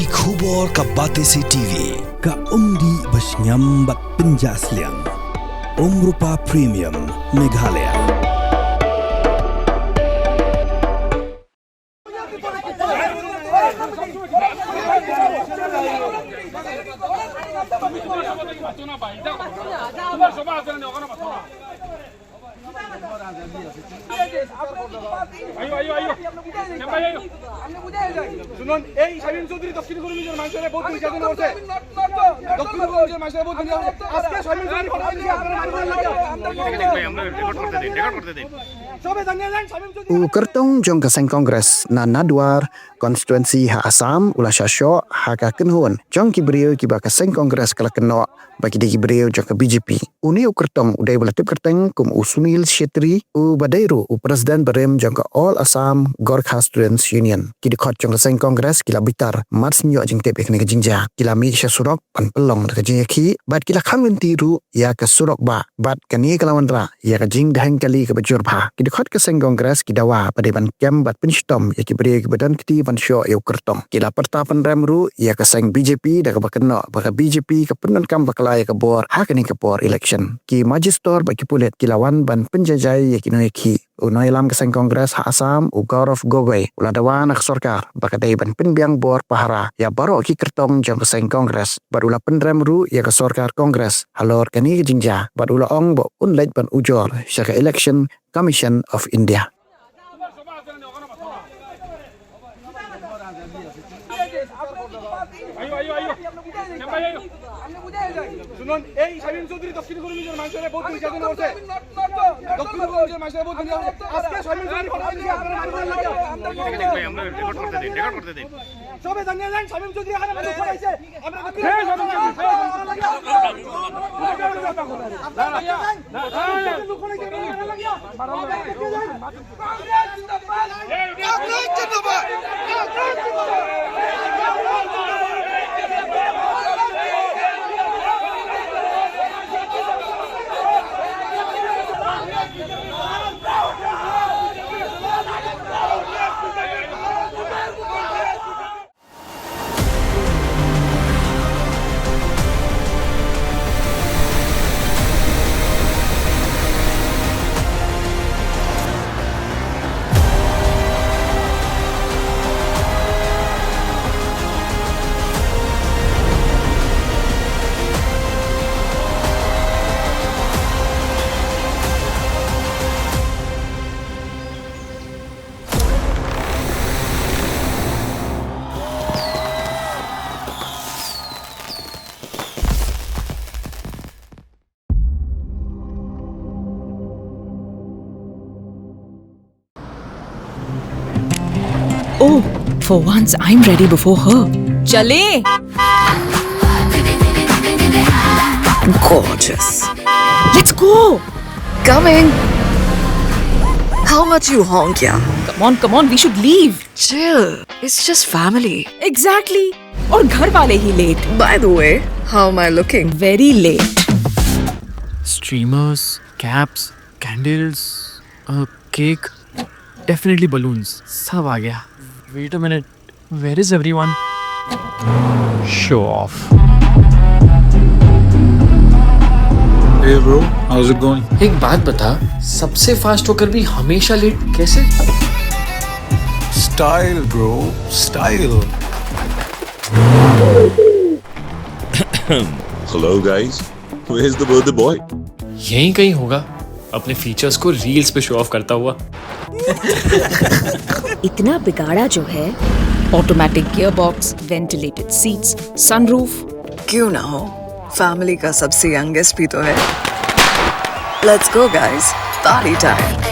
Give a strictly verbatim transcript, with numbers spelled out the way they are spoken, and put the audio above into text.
Ki khubor ka Batesi T V, ka umdih ba shngiam bad pynjah sliang. Umrupa Premium, Meghalaya. শুনুন, এই শামীম চৌধুরী দক্ষিণ করিমগঞ্জের মানুষের বহুত নির্যাতন করছে। দক্ষিণ করিমগঞ্জের মানুষের বহুত নির্যাতন করছে। আজকে শামীম চৌধুরী কথা বলছি, আপনারা মারবেন না। দেখেন ভাই, আমরা রেকর্ড করতে দিন, রেকর্ড করতে দিন। সবে জানিয়ে দেন, শামীম চৌধুরী U kyrtong jong ka seng Congress na Nadwar constituency ha Assam u la shah shoh ha ka kynhun jong ki briew kiba ka seng Congress ka la kynnoh ba ki dei ki briew jong ka B J P. Une u kyrtong u dei ba la tip kyrteng kum u Sunil Chhetri, u ba dei ruh u president barim jong ka All Assam Gorkha Students Union. Ki dkhot jong ka seng Congress ki la bitar mar sngi jingtip ïa kane ka jingjia. Ki la mih sha surok ban pynlong da ka jingïakhih bad ki la khang lynti ruh ïa ka surok bah bad kane ka la wanrah ïa ka jingdheng kali kaba jur bha. Ki dkhot ka seng Congress ki dawa ba dei ban kem bad pynshitom ïa ki briew kiba don kti ban shoh ïa u kyrtong. Ki la pyrta pynrem ruh ïa ka seng B J P da kaba kynnoh ba ka B J P ka pyndonkam bakla ïa ka bor ha kane ka por election. Ki magistrate bad ki pulit ki la wan ban pynjaijai ïa ki nongïakhih. U nongïalam ka seng Congress ha Assam u Gaurav Gogoi u la dawa na ka sorkar ba ka dei ban pynbiang bor pahara ïa baroh ki kyrtong jong ka seng Congress bad u la pynrem ruh ïa ka sorkar Congress halor kane ka jingjia bad u la ong ba un leit ban ujor sha ka Election Commission of India. শুনুন, এই শামীম চৌধুরী দক্ষিণ করিমগঞ্জের মানুষের বহুত নির্যাতন করছে। দক্ষিণ করিমগঞ্জের মানুষের বহুত নির্যাতন করছে। আজকে শামীম চৌধুরী কথা বলছি, আপনারা মারবেন না। দেখেন ভাই, আমরা রেকর্ড করতে দিন, রেকর্ড করতে দিন। সবে জানিয়ে দেন, শামীম চৌধুরী এখানে মানুষ সরাইছে। আমরা দক্ষিণ করিমগঞ্জের মানুষের বহুত নির্যাতন করছে। Oh, for once I'm ready before her. चले। Gorgeous. Let's go. Coming. How much you honk, yeah? Come on, come on, we should leave. Chill. It's just family. Exactly. और घर वाले ही late. By the way, how am I looking? Very late. Streamers, caps, candles, a cake. Definitely balloons. सब आ गया. Wait a minute. Where is everyone? Show off. Hey bro, how's it going? एक बात बता, सबसे फास्ट होकर भी हमेशा लेट कैसे? Style bro, style. Hello guys, where's the birthday boy? यहीं कहीं होगा, अपने फीचर्स को रील्स पे शो ऑफ करता हुआ। इतना बिगाड़ा जो है। Automatic gearbox, ventilated seats, sunroof. क्यों ना हो, फैमिली का सबसे यंगेस्ट भी तो है। Let's go guys, party time.